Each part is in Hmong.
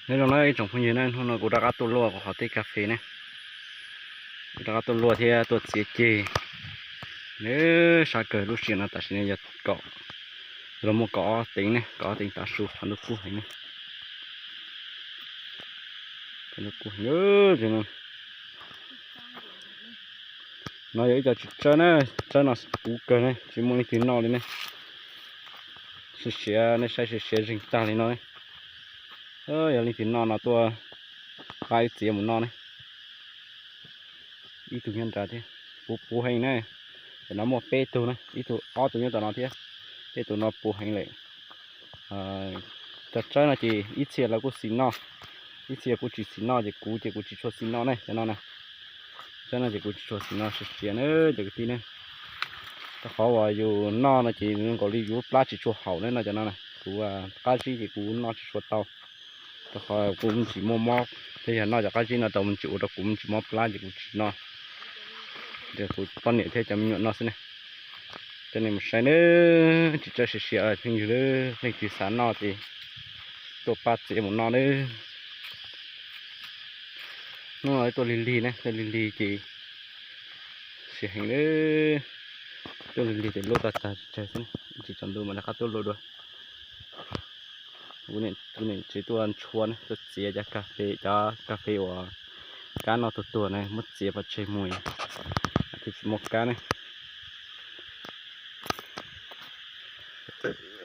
Nyob zoo na ib tsoom phooj ywg na, hnub no kuv rov qab tuaj luaj kuv qhov tej kas fes ne. Kuv rov qab tuaj luaj thiab tuaj txiav ceg. Nws sab kawg lub sij hawm no tam sim no yog kaum, los muaj kaum ob teev ne, kaum ob teev tav su qhov ntuj kub heev ne. Qhov ntuj kub heev. No yog ib co tsis tsawb na, tsawb no puv kawg ne, tsis muaj leej twg noj li ne. Siav siav, nej saib siav siav zeeg tag li no. Yog leej twg noj no tuaj pab wb txiav mus noj ne. Ib tug nyob nrad thiab, puv puv heev na. Tam no muaj peb tug na, ib tug, ob tug nyob tom no thiab, tej tus no puv heev lawm. Cov tsawb no ces ib txhia lawv kuj xis noj, ib txhia kuj tsis xis noj, ces kuv ces kuv tsis tshua xis noj ne, cov no na. Tsawb no ces kuv tsis tshua xis noj, siav siav na cov kwv tij ne. Rau qhov uas yus noj no ces zoo nkaus li yus lub plab tsis tshua haum ne no cov no na. Kuv qab zib ces kuv noj tsis tshua tau, rau qhov kuv me ntsis muaj mob, thiab yog noj cov qab zib no tau me ntsis ua rau kuv me ntsis mob plab ces kuv tsis noj. Kuv poj niam thiab cov me nyuam noj xwb ne. Coj nej mus saib na, tsis txawj siav siav pheej yug, leej twg xav noj ces tuaj pab txiav mus noj na. Hnub no tuaj lig lig ne, tuaj lig lig ces siav heev na. Tuaj lig lig ces luaj tag tag tsawg xwb, tsis tsaus ntuj mas rov qab tuaj luaj dua. Kuv niam tsev tuaj ntshua ne, tuaj txiav cov kas fes, cov kas fes uas kab noj tuag tuag na, muab txiav pov tseg mus, thiaj tsis muaj kab ne.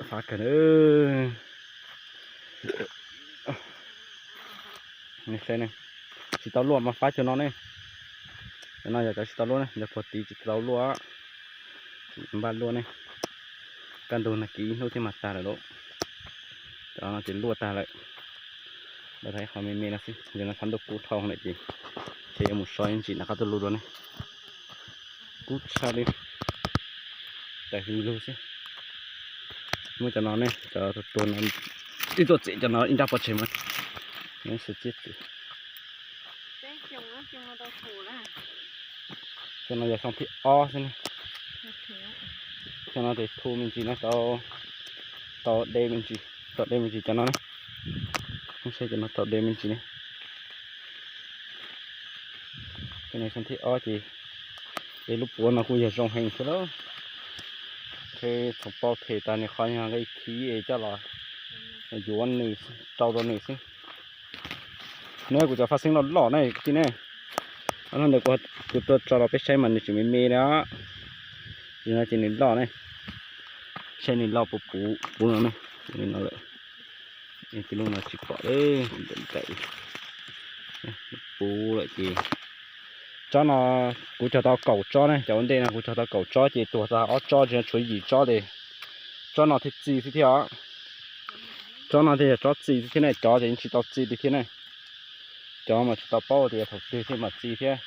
Fab kawg na. Tsis tau luaj mas fab cuag no ne. Cov no yog cov tsis tau luaj ne, yog puag tid tsis tau luaj, tsis npaj luaj ne. Kaj ntug nag kis ib hnub thiaj mas tag lawm lauj. Cov no ces luaj tag lawm. Lawv thaij qhov me me no xwb, yog no txhob ntuj kub dhau lawm ces, ces yuav mus so ib ntsis rov qab tuaj luaj dua ne. Kub tshaj li, tawm hwv lug xwb. Muab cov no ne, cov tuag tuag no, ib tuaj txiav cov no ib nrab pov tseg mas. Xwb txiav txiav. Xyoo no yog xyoo thib ob xwb ne. Xyoo no ces thu me ntsis no tau, tau de me ntsis, tau de me ntsis cov no ne. Saib cov no tau de me ntsis ne. Xyoo no xyoo thib ob ces, es lub puav no kuj yog zoo heev thiab lauj. Ntshe txhoov pau phem tas nws qhov yog nqe khib es coj los yuav nws, rau rau nws xwb. Neb kuv cov faj xeeb loj loj ne kwv tij ne. Ob hnub ntawd kuv tuaj tso los peb saib mas nws tseem me me li os. Tam no ces nws loj ne. Saib nws loj puv puv puv no ne, puv li no lawm. Tus lub no tsis pom, puv lawm ces tsob no kuv cog tau kaum tsob ne, cov ua ntej no kuv cog tau kaum tsob ces tuag tag ob tsob, tsis tshuav yim tsob ces tsob no thiaj txi xwb thiab os. Tsob no thiaj yog tsob txi xwb thiab ne, cov ces tsis tau txi li thiab ne. Cov mas tsis tau paub tias thaum twg thiaj mam txi thiab.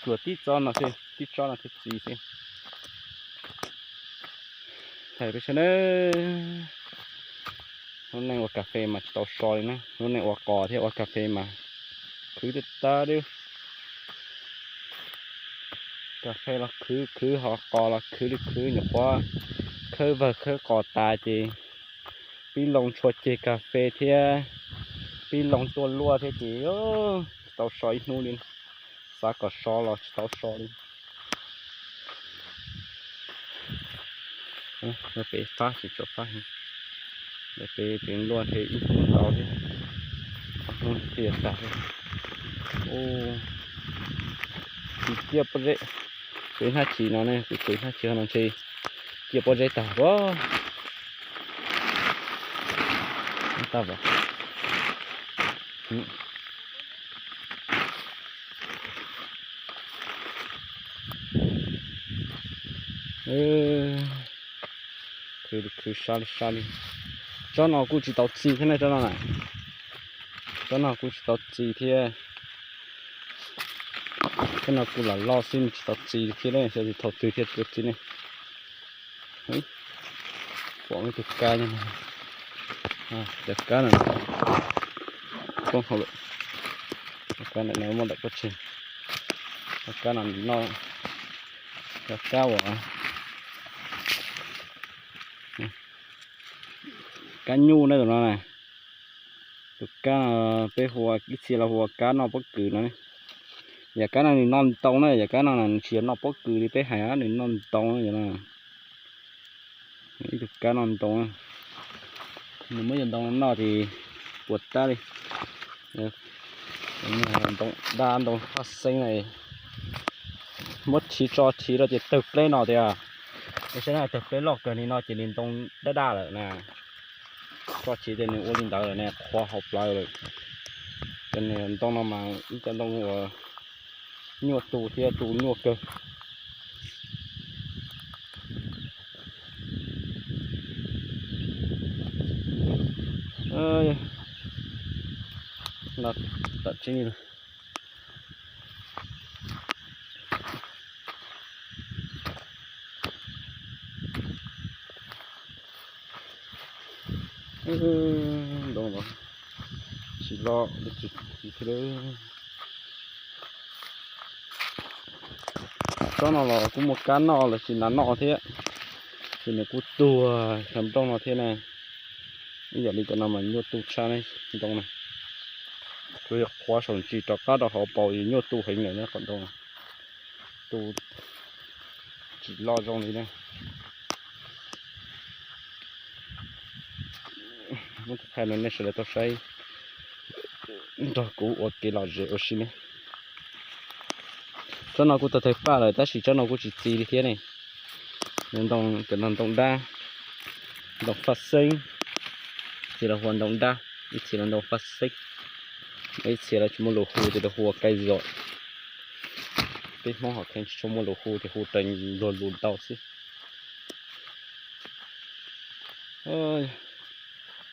Tsuas tib tsob no xwb, tib tsob no thiaj txi xwb. Thaij peb saib na. Lub neej ua kas fes mas tsis tau so li na, lub neej ua qos thiab ua kas fes mas khwv tag tag li. Kas fes los khwv, khwv ho qos los khwv li khwv, nyuam qhuav khawb vawg khawb qos tas ces pib loo tshua ceg kas fes thiab, pib loo tuaj luaj thiab ces tsis tau so ib hnub li. Xav kom so los tsis tau so li. Peb fab tsis tshua fab, peb tseem luaj ntshe ib hnub ntau thiab, ob hnub thiaj tag thiab. Tus ciaj pob zeb, tus hnab chim no ne, tus hnab chim no ntshe ciaj pob zeb tag pob. Tag pob. Khwv, khwv sab li sab li. Tsob no kuj tsis tau txi thiab ne, tsob no na. Tsob no kuj tsis tau txi thiab. Tsob no kuj lam loj xwb, tsis tau txi thiab ne, xyov thaum twg thiaj tau txi ne. Pom ib tug kab, cov kab no poob hauv lawm. Cov kab no muaj ntawm pob tseg. Cov kab no noj, cov kab uas kab nyuj na, tus no na. Tus kab no peb hu ua, ib txhia los hu ua kab noj pob kws no. Yam kab no nws noj ntoo na, yam kab no nws tsis yog noj pob kws li peb hais, nws noj ntoo no. Ib tug kab noj ntoo, nws muab cov ntoo no noj ces puas tab li. Ntoo dab ntoo faj xeeb na, muab rhiv tso rhiv rau ces tawg pleb no tiag. Saib na, tawg pleb loj kawg li no ces nws ntoo dab daj lawm na. Tso rhiv ces nws ua li ntawd lawm ne, qhuav hauv plawv lawm. Ces nws ntoo no mas ib co ntoo uas nyuaj tu thiab tu nyuaj kawg. Tam tseeb li. Ntoo los tsis loj li. Tsob no los kuj muaj kab noj los tsis nas noj thiab, ces nws kuj tuag xyov nrooj no thiab ne. Ib yam li cov no mas nyuaj tu tshaj ne, ntoo na. Tsuas yog qhuav saum ntsis rov qab rau hauv paus es nyuaj tu heev lawm ne, qhov ntoo tu tsis loj zoo li ne. Muab thaij rau nej sawv daws tau saib nrog kuv ua kev lom zem ua si ne. Tsob no kuj tau tawg paj lawm tab sis tsob no kuj tsis txi li thiab ne. Ntoo, cov no ntoo dab, ntoo faj xeeb, txhia los hu ua ntoo dab, ib txhia los ntoo faj xeeb, ib txhia los tsis muaj lus hu ces lawv hu ua kai zom. Peb Hmoob hom kheej tsis tshua muaj lus hu ces hu raws luag lus ntau xwb.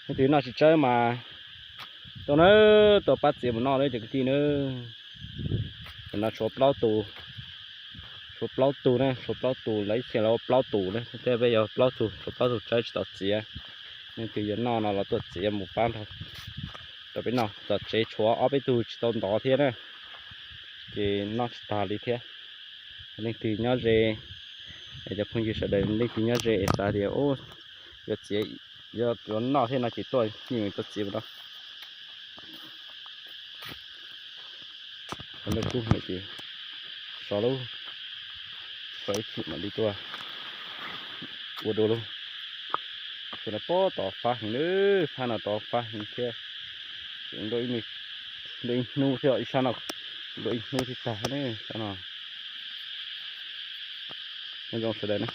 Leej twg noj tsis tsawg mas tuaj na, tuaj pab txiav mus noj na cov kwv tij na. Cov no tshuav plaub tus, tshuav plaub tus na, tshuav plaub tus, lawv ib txhia lawv ua plaub tus na, thiab peb yuav plaub tug, tshuav plaub tug tsawg tsis tau txiav. Leej twg yuav noj no los tuaj txiav mus pab nrog rau peb noj. Tom tsev tshuav ob peb tug tsis tau ntov thiab na, ces noj tsis tag li thiab. Leej twg nyob ze, cov phooj ywg sawv daws leej twg nyob ze es xav tias yuav txiav, yuav noj thiab no ces tuaj, yeej tuaj txiav mus rau. Qhov ntawd kub heev ces so lub, so ib chim mam li tuaj ua dua lauj. Tus no pob tod fab heev na, fab no tod fab heev thiab. Ntuj ib hnub thiab, ib sab no ntuj ib hnub thiab tag ne, sab no. Nyob zoo sawv daws ne,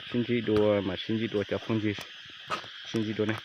sib ntsib dua mas sib ntsib dua cov phooj ywg, sib ntsib dua ne.